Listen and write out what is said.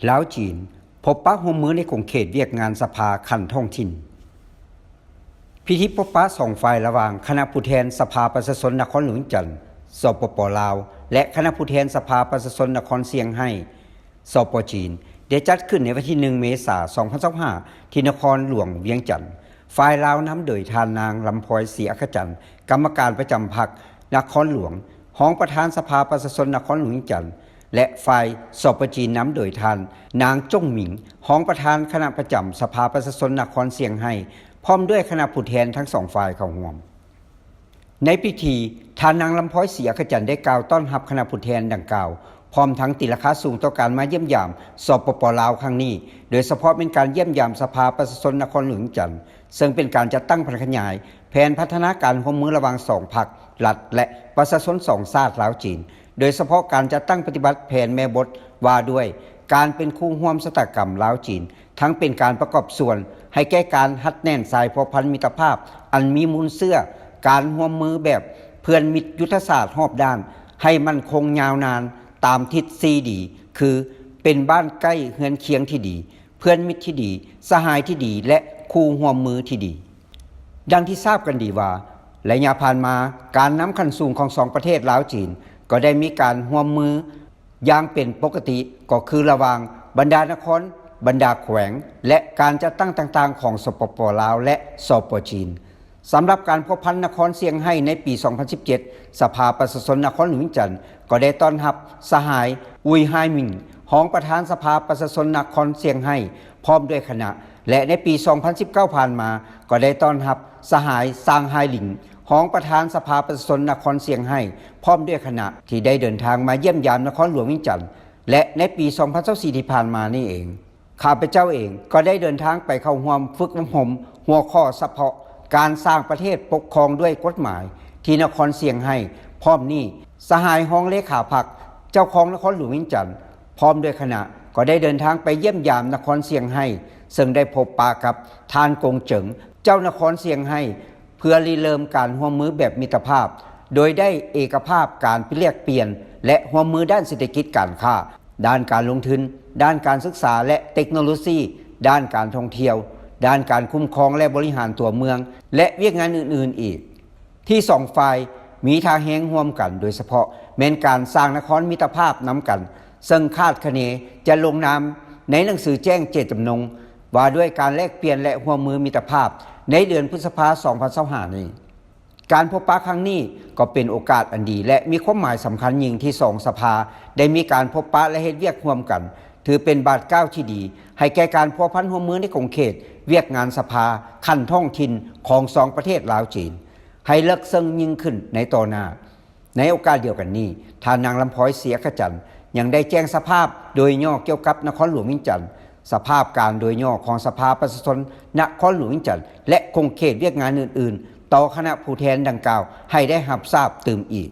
ລາວ-ຈີນ ພົບປະຮ່ວມມືໃນຂົງເຂດວຽກງານສະພາຂັ້ນທ້ອງຖິ່ນ. ພິທີພົບປະສອງຝ່າຍລະຫວ່າງຄະນະຜູ້ແທນສະພາປະຊາຊົນນະຄອນຫຼວງວຽງຈັນ ສປປ ລາວ ແລະ ຄະນະຜູ້ແທນສະພາປະຊາຊົນນະຄອນຊຽງໄຮ້ ສປ ຈີນ ໄດ້ຈັດຂຶ້ນໃນວັນທີໜຶ່ງ ເມສາ ສອງພັນຊາວຫ້າ ທີ່ນະຄອນຫຼວງວຽງຈັນ. ຝ່າຍລາວນຳໂດຍທ່ານນາງ ລຳພອຍ ສີອັກຂະຈັນ ກຳມະການປະຈຳພັກນະຄອນຫຼວງ, ຮອງປະທານສະພາປະຊາຊົນນະຄອນຫຼວງວຽງຈັນ ແລະ ຝ່າຍ ສປ ຈີນ ນຳໂດຍທ່ານນາງ ຈົ່ງໝິງ ຮອງປະທານຄະນະປະຈຳສະພາປະຊາຊົນນະຄອນຊຽງໄຮ້ ພ້ອມດ້ວຍຄະນະຜູ້ແທນທັງສອງຝ່າຍເຂົ້າຮ່ວມ. ໃນພິທີ, ທ່ານນາງ ລຳພອຍ ສີອັກຂະຈັນ ໄດ້ກ່າວຕ້ອນຮັບຄະນະຜູ້ແທນດັ່ງກ່າວ, ພ້ອມທັງຕີລາຄາສູງຕໍ່ການມາຢ້ຽມຢາມ ສປປ ລາວ ຄັ້ງນີ້, ໂດຍສະເພາະແມ່ນການຢ້ຽມຢາມສະພາປະຊາຊົນນະຄອນຫຼວງວຽງຈັນ, ເຊິ່ງເປັນການຈັດຕັ້ງຜັນຂະຫຍາຍແຜນພັດທະນາການຮ່ວມມືລະຫວ່າງສອງພັກລັດ ແລະ ປະຊາຊົນສອງຊາດລາວ-ຈີນ, ໂດຍສະເພາະການຈັດຕັ້ງປະຕິບັດແຜນແມ່ບົດວ່າດ້ວຍການເປັນຄູ່ຮ່ວມຊະຕາກຳລາວ-ຈີນ, ທັງເປັນການປະກອບສ່ວນໃຫ້ແກ່ການຮັດແໜ້ນສາຍພົວພັນມິດຕະພາບອັນມີມູນເຊື້ອ, ການຮ່ວມມືແບບເພື່ອນມິດຍຸດທະສາດຮອບດ້ານໃຫ້ໝັ້ນຄົງຍາວນານຕາມທິດສີ່ດີ ຄື ເປັນບ້ານໃກ້ເຮືອນຄຽງທີ່ດີ, ເພື່ອນມິດທີ່ດີ, ສະຫາຍທີ່ດີ ແລະ ຄູ່ຮ່ວມມືທີ່ດີ. ດັ່ງທີ່ຊາບກັນດີວ່າ, ໄລຍະຜ່ານມາ, ການນຳຂັ້ນສູງຂອງສອງປະເທດລາວ-ຈີນ ກໍໄດ້ມີການຮ່ວມມື ຢ່າງເປັນປົກກະຕິ ກໍຄືລະຫວ່າງບັນດານະຄອນ, ບັນດາແຂວງ ແລະ ການຈັດຕັ້ງຕ່າງໆຂອງ ສປປ ລາວ ແລະ ສປ ຈີນ. ສຳລັບການພົວພັນນະຄອນຊຽງໄຮ້ໃນປີສອງພັນສິບເຈັດ ສະພາປະຊາຊົນນະຄອນຫຼວງວຽງຈັນ ກໍໄດ້ຕ້ອນຮັບສະຫາຍ ອຸຍ ຮາຍມິງ ຮອງປະທານສະພາປະຊາຊົນນະຄອນຊຽງໄຮ້ ພ້ອມດ້ວຍຄະນະ ແລະ ໃນປີສອງພັນສິບເກົ້າຜ່ານມາ ກໍໄດ້ຕ້ອນຮັບສະຫາຍ ຊາງ ຮາຍລິງ ຮອງປະທານສະພາປະຊາຊົນນະຄອນຊຽງໄຮ້ ພ້ອມດ້ວຍຄະນະ ທີ່ໄດ້ເດີນທາງມາຢ້ຽມຢາມນະຄອນຫຼວງວຽງຈັນ ແລະ ໃນປີສອງພັນຊາວສີ່ທີ່ຜ່ານມານີ້ເອງ, ຂ້າພະເຈົ້າເອງກໍໄດ້ເດີນທາງໄປເຂົ້າຮ່ວມຝຶກອົບຮົມຫົວຂໍ້ສະເພາະການສ້າງປະເທດປົກຄອງດ້ວຍກົດໝາຍທີ່ນະຄອນຊຽງໄຮ້. ພ້ອມນີ້, ສະຫາຍຮອງເລຂາພັກ ເຈົ້າຄອງນະຄອນຫຼວງວຽງຈັນ ພ້ອມດ້ວຍຄະນະ ກໍໄດ້ເດີນທາງໄປຢ້ຽມຢາມນະຄອນຊຽງໄຮ້, ເຊິ່ງໄດ້ພົບປະກັບທ່ານ ກົງ ເຈິງ ເຈົ້ານະຄອນຊຽງໄຮ້ ເພື່ອລິເລີ່ມການຮ່ວມມືແບບມິດຕະພາບ, ໂດຍໄດ້ເອກະພາບການແລກປ່ຽນ ແລະ ຮ່ວມມືດ້ານເສດຖະກິດການຄ້າ, ດ້ານການລົງທຶນ, ດ້ານການສຶກສາ ແລະ ເຕັກໂນໂລຊີ, ດ້ານການທ່ອງທ່ຽວ, ດ້ານການຄຸ້ມຄອງ ແລະ ບໍລິຫານຕົວເມືອງ ແລະ ວຽກງານອື່ນໆອີກ ທີ່ສອງຝ່າຍມີທ່າແຮງຮ່ວມກັນ, ໂດຍສະເພາະແມ່ນການສ້າງນະຄອນມິດຕະພາບນຳກັນ, ເຊິ່ງຄາດຄະເນຈະລົງນາມໃນໜັງສືແຈ້ງເຈດຈຳນົງວ່າດ້ວຍການແລກປ່ຽນ ແລະ ຮ່ວມມືມິດຕະພາບ ໃນເດືອນພຶດສະພາ ສອງພັນຊາວຫ້ານີ້. ການພົບປະຄັ້ງນີ້ກໍເປັນໂອກາດອັນດີ ແລະ ມີຄວາມໝາຍສຳຄັນຍິ່ງທີ່ສອງສະພາໄດ້ມີການພົບປະ ແລະ ເຮັດວຽກຮ່ວມກັນ, ຖືເປັນບາດກ້າວທີ່ດີໃຫ້ແກ່ການພົວພັນຮ່ວມມືໃນຂົງເຂດວຽກງານສະພາຂັ້ນທ້ອງຖິ່ນຂອງສອງປະເທດລາວ-ຈີນ ໃຫ້ເລິກເຊິ່ງຍິ່ງຂຶ້ນໃນຕໍ່ໜ້າ. ໃນໂອກາດດຽວກັນນີ້, ທ່ານນາງ ລຳພອຍ ສີອັກຂະຈັນ ຍັງໄດ້ແຈ້ງສະພາບໂດຍຫຍໍ້ກ່ຽວກັບນະຄອນຫຼວງວຽງຈັນ, ສະພາບການໂດຍຫຍໍ້ຂອງສະພາປະຊາຊົນນະຄອນຫຼວງວຽງຈັນ ແລະ ຂົງເຂດວຽກງານອື່ນໆ ຕໍ່ຄະນະຜູ້ແທນດັ່ງກ່າວໃຫ້ໄດ້ຮັບຊາບຕື່ມອີກ.